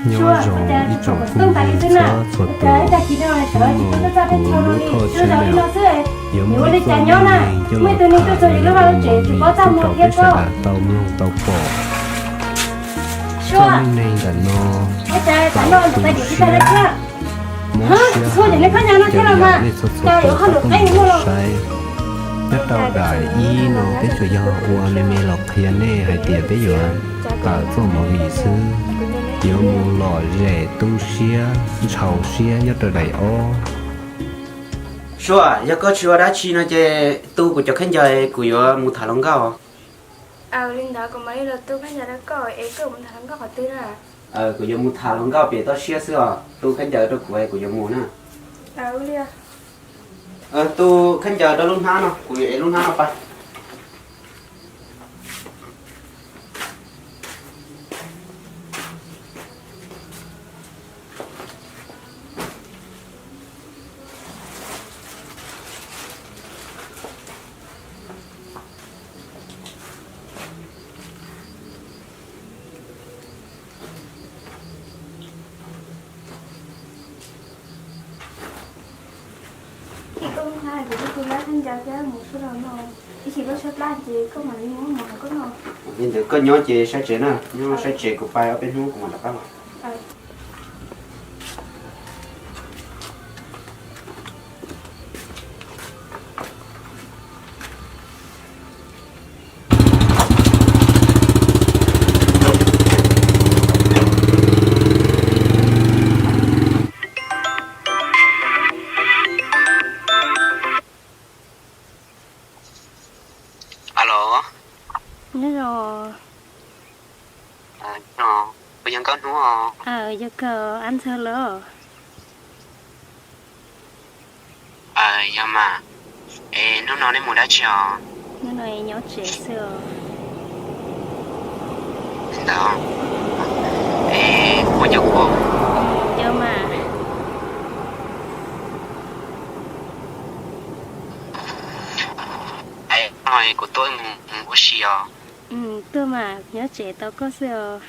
Nyob zoo ib tsoom phooj ywg txhua txhua tus, hnub no kuv lub thoj channel yuav muab txoj me neej coj los thaij rau peb sawv daws tau mloog tau pom. Txoj me neej ntawm no tau tu siab, mob siab heev. Cov yog nej txhua txhua tus tau tuaj mus saib. Nyob rau daim ib no peb tsuas yog ua me me los qhia nej hais tias peb yuav kawm txoj movie xwb, yuav mus lom zem tu siab ntxhov siab nyob rau daim ob. Suab, yog koj tsis ua dab tsi no ces tu kuv cov khaub ncaws, kuv yuav mus tham hluas nkauj. Li ntawd kuv mam li los tu khaub ncaws rau koj es koj mus tham hluas nkauj qhov twg na? Kuv yuav mus tham hluas nkauj pem toj siab xwb os, tu khaub ncaws rau kuv es kuv yuav mus na. Tu khaub ncaws rau lub hnab no, kuv yuav ev lub hnab no pais. Koj hnab kuv twb tu lab khaub ncaws thiab mus suab los no, ib chim koj tshaib plab ces koj mam li muab mus hauv koj no. Li ntawd koj nyob ces saib tsev na, nyob saib tsev kuv pais ob peb hnub kuv mam rov qab los. Alo. Nyob zoo. Kuv yog Nkauj Hnub os. Yog kawg, ab ntxawg los? Yog mas. Es hnub no nej mus dab tsi os? Hnub no nyob tsev xwb os. Ntawd, es ua nyob kuv, nyob mas. Es no kuv tuaj mus ua si os. Tuaj mas, nyob tsev tos koj xwb os.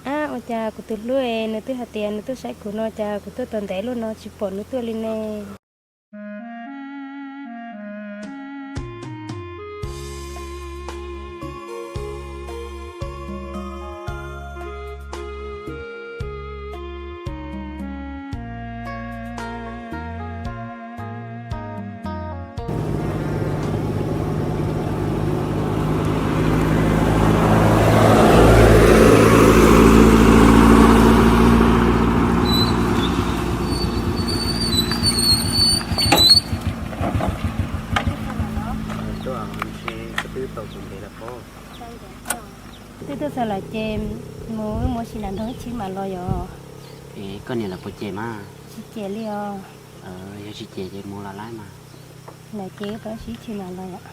Ab, ua cas kuv tus hlub es nws twb hais tias nws tuaj saib kuv no, cas kuv tuaj tau ntev luaj no tsis pom nws tuaj li ne? Twb tuaj txog lawm ces mus wb mus ua si nram nroog ib chim mam los yom. Es koj niam lawv puas cem mas? Tsis cem li os. Yog tsis cem ces mus los laib mas. Lawv ces wb tau ib chim mam los yom.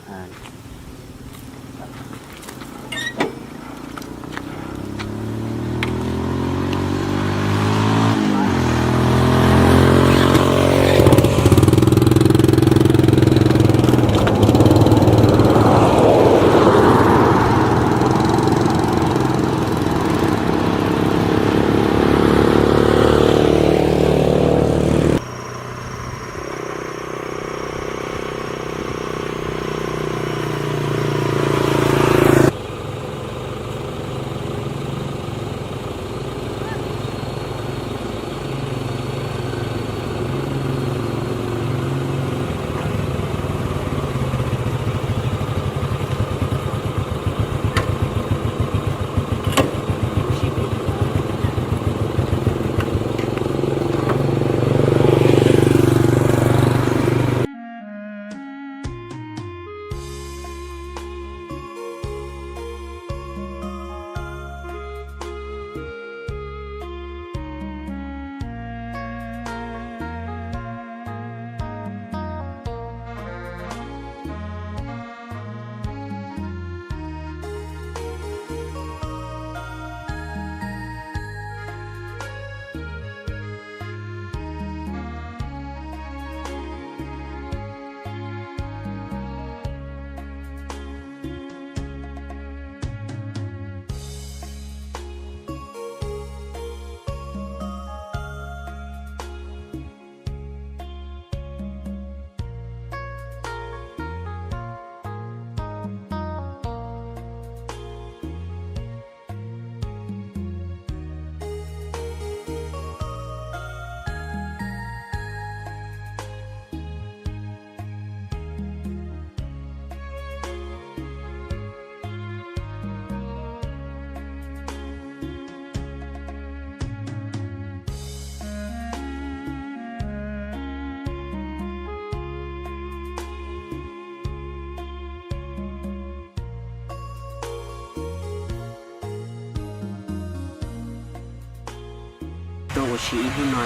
Tab sis ib hnub no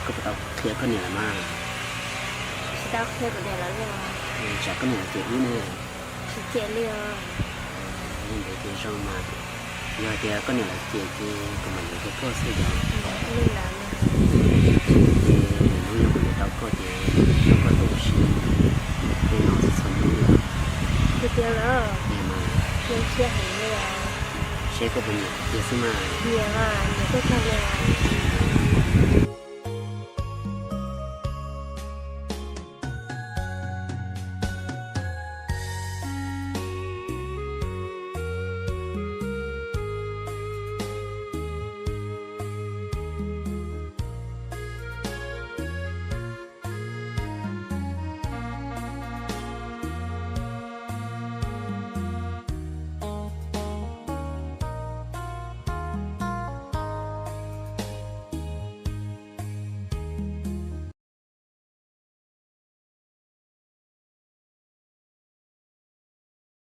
koj puas tau qhia koj niam lawm mas? Tsis tau qhia kuv niam lawv li os. Tsam koj niam lawv cem wb ne. Tsis cem li os. Yog li ntawd ces zoo mas, yog tias koj niam lawv cem ces kuv mam yuav tus poj xwb yog. Li ntawd. Ces lwm hnub yog kuv yuav tau koj ces coj koj tuaj ua si tej no txhua txhua hnub li os. Tiag tiag los? Tiag mas. Zoo siab heev li os. Seb koj puas nyiam kuv tiag xwb mas. Nyiam mas, nyiam kawg kawg li os.